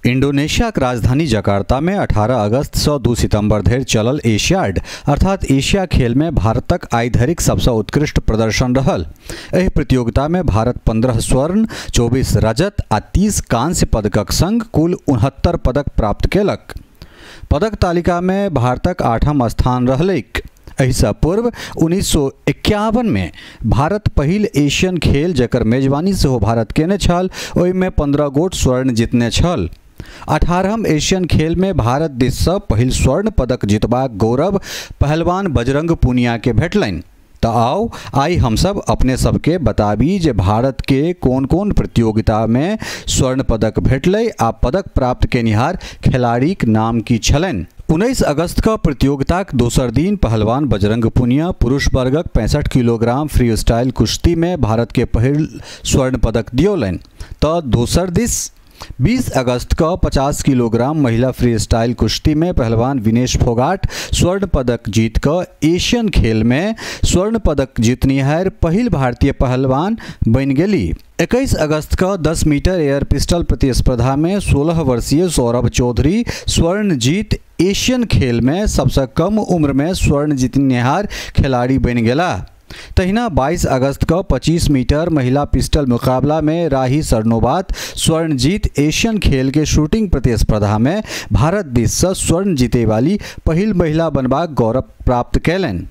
इंडोनेशियाक राजधानी जकार्ता में 18 अगस्त से 2 सितंबर धरि चलल एशियाड अर्थात एशिया खेल में भारतक आइ धरिक सबसँ उत्कृष्ट प्रदर्शन रहल। एहि प्रतियोगिता में भारत 15 स्वर्ण, 24 रजत आ 30 कांस्य पदकक संग कुल 69 पदक प्राप्त केलक। पदक तालिका में भारतक 8म स्थान रहलैक। एहिसँ पूर्व 1951 में भारत पहिल एशियन खेल जकर मेजबानी सेहो भारत केने छल, ओहिमे 15 गोट स्वर्ण जीतने छल। 18म एशियन खेल में भारत दिससँ पहिल स्वर्ण पदक जीतबाक गौरव पहलवान बजरंग पूनिया के भेटलनि। तो आओ आइ हमसब अपने सबके बताबी जे भारत के कोन कोन प्रतियोगिता में स्वर्ण पदक भेटलै आ पदक प्राप्त केनिहार खिलाड़ीक नाम की छलनि। 19 अगस्त का प्रतियोगिताक दोसर दिन पहलवान बजरंग पूनिया पुरुष वर्गक 65 किलोग्राम फ्री स्टाइल कुश्ती में भारत के पहिल स्वर्ण पदक दियौलनि। तो दोसर दिस 20 अगस्त का 50 किलोग्राम महिला फ्री स्टाइल कुश्ती में पहलवान विनेश फोगाट स्वर्ण पदक जीत कऽ एशियन खेल में स्वर्ण पदक जीतनिहार पहिल भारतीय पहलवान बनि गेली। 21 अगस्त का 10 मीटर एयर पिस्टल प्रतिस्पर्धा में 16 वर्षीय सौरभ चौधरी स्वर्ण जीत एशियन खेल में सबसे कम उम्र में स्वर्ण जीतनिहार खिलाड़ी बनि गेला। तहिना 22 अगस्त का 25 मीटर महिला पिस्टल मुकाबला में राही सरनोबात स्वर्ण जीत एशियन खेल के शूटिंग प्रतिस्पर्धा में भारत दिससँ स्वर्ण जीते वाली पहिल महिला बनबाक गौरव प्राप्त कयलनि।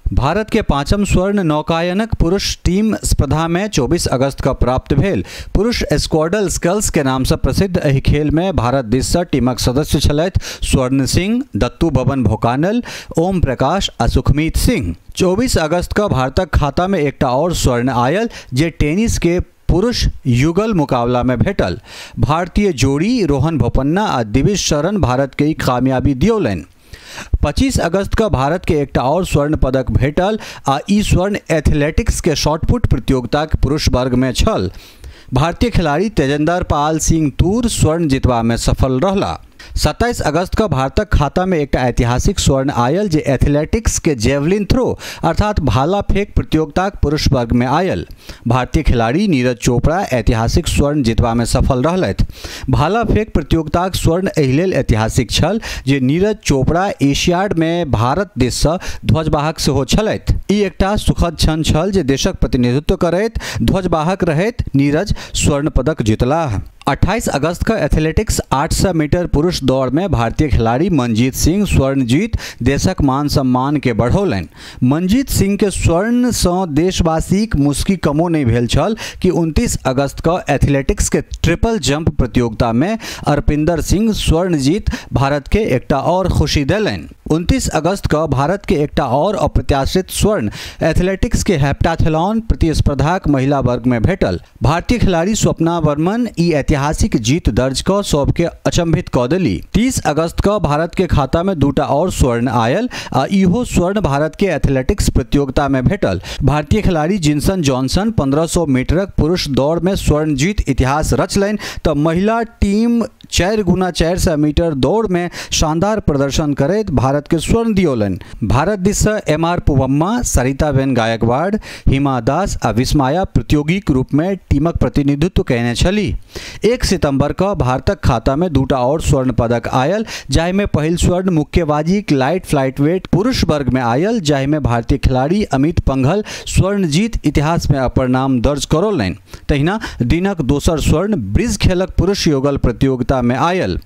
भारत के 5म स्वर्ण नौकायनक पुरुष टीम स्पर्धा में 24 अगस्त का प्राप्त भेल। पुरुष स्क्वाडल स्कल्स के नाम से प्रसिद्ध एहि खेल में भारत दिससँ टीमक सदस्य छलथि स्वर्ण सिंह, दत्तू बबन भोकानल, ओम प्रकाश आ सुखमीत सिंह। 24 अगस्त का भारतक खाता में एकटा और स्वर्ण आयल जे टेनिस के पुरुष युगल मुकाबला में भेटल। भारतीय जोड़ी रोहन बोपन्ना आ दिविज शरण भारत के कामयाबी दियौलनि। 25 अगस्त का भारत के एकटा और स्वर्ण पदक भेटल आ ई स्वर्ण एथलेटिक्स के शॉटपुट प्रतियोगिता के पुरुष वर्ग में छल। भारतीय खिलाड़ी तेजेंद्र पाल सिंह तूर स्वर्ण जीतबा में सफल रहला। 27 अगस्त का भारतक खाता में एकटा ऐतिहासिक स्वर्ण आयल जे एथलेटिक्स के जेवलिन थ्रो अर्थात भाला फेंक प्रतियोगिताक पुरुष वर्ग में आयल। भारतीय खिलाड़ी नीरज चोपड़ा ऐतिहासिक स्वर्ण जीतबा में सफल रहलथि। भाला फेंक प्रतियोगिताक स्वर्ण एहि लेल ऐतिहासिक छल जे नीरज चोपड़ा एशियाड में भारत दिससँ ध्वजवाहक सेहो छलथि। ई एकटा सुखद क्षण छल जे देशक प्रतिनिधित्व करैत ध्वजवाहक रहैत नीरज स्वर्ण पदक जीतलाह। 28 अगस्त का एथलेटिक्स 800 मीटर पुरुष दौड़ में भारतीय खिलाड़ी मनजीत सिंह स्वर्ण जीत देशक मान सम्मान के बढ़ौलनि। मनजीत सिंह के स्वर्ण सँ देशवासीक मुस्की कमो नहीं भेल छल कि 29 अगस्त का एथलेटिक्स के ट्रिपल जंप प्रतियोगिता में अरपिंदर सिंह स्वर्ण जीत भारत के एकटा और खुशी देलनि। 29 अगस्त का भारत के एकटा और अप्रत्याशित स्वर्ण एथलेटिक्स के हेप्टाथलॉन प्रतिस्पर्धाक महिला वर्ग में भेटल। भारतीय खिलाड़ी स्वप्ना वर्मन ई ऐतिहासिक जीत दर्ज कऽ सबके अचंभित कऽ देली। 30 अगस्त का भारत के खाता में दूटा और स्वर्ण आयल आ इहो स्वर्ण भारत के एथलेटिक्स प्रतियोगिता में भेटल। भारतीय खिलाड़ी जिनसन जॉनसन 1500 मीटरक पुरुष दौड़ में स्वर्ण जीत इतिहास रचलनि तऽ महिला टीम 4 गुना 400 मीटर दौड़ में शानदार प्रदर्शन करैत भारत के स्वर्ण दियौलनि। भारत दिससँ एम आर पुवम्मा, सरिता बेन गायकवाड़, हिमा दास आ विस्माया प्रतियोगीक रूप में टीमक प्रतिनिधित्व कयने छली। 1 सितंबर का भारतक खाता में दूटा और स्वर्ण पदक आयल जाहिमे पहिल स्वर्ण मुक्केबाजीक लाइट फ्लाइट वेट पुरुष वर्ग में आयल जाहिमे भारतीय खिलाड़ी अमित पंघल स्वर्ण जीत इतिहास में अपन नाम दर्ज करौलनि। तहिना दिनक दोसर स्वर्ण ब्रिज खेलक पुरुष युगल प्रतियोगिता में आयल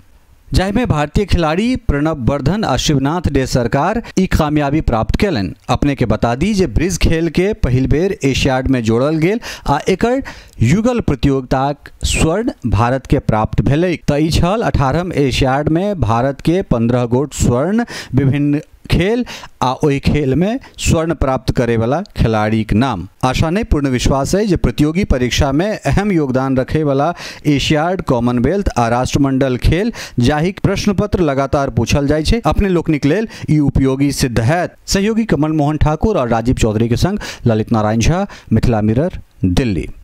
जाहिमे भारतीय खिलाड़ी प्रणब वर्धन आ शिवनाथ डे सरकार ई कामयाबी प्राप्त कयलनि। अपने के बता दी जे ब्रिज खेल के पहिल बेर एशियाड में जोड़ल गेल आ एकर युगल प्रतियोगिताक स्वर्ण भारत के प्राप्त भेलै। तऽ ई छल 18म एशियाड में भारत के 15 गोट स्वर्ण विभिन्न खेल आ ओहि खेल में स्वर्ण प्राप्त करे वाला खिलाड़ीक नाम। आशा नहीं पूर्ण विश्वास है जे प्रतियोगी परीक्षा में अहम योगदान रखे वाला एशियाड, कॉमनवेल्थ आ राष्ट्रमंडल खेल जाहिक प्रश्न पत्र लगातार पूछल जाइ छै, अपने लोकनिक लेल ई उपयोगी सिद्ध हैत। सहयोगी कमल मोहन ठाकुर और राजीव चौधरी के संग ललित नारायण झा, मिथिला मिरर, दिल्ली।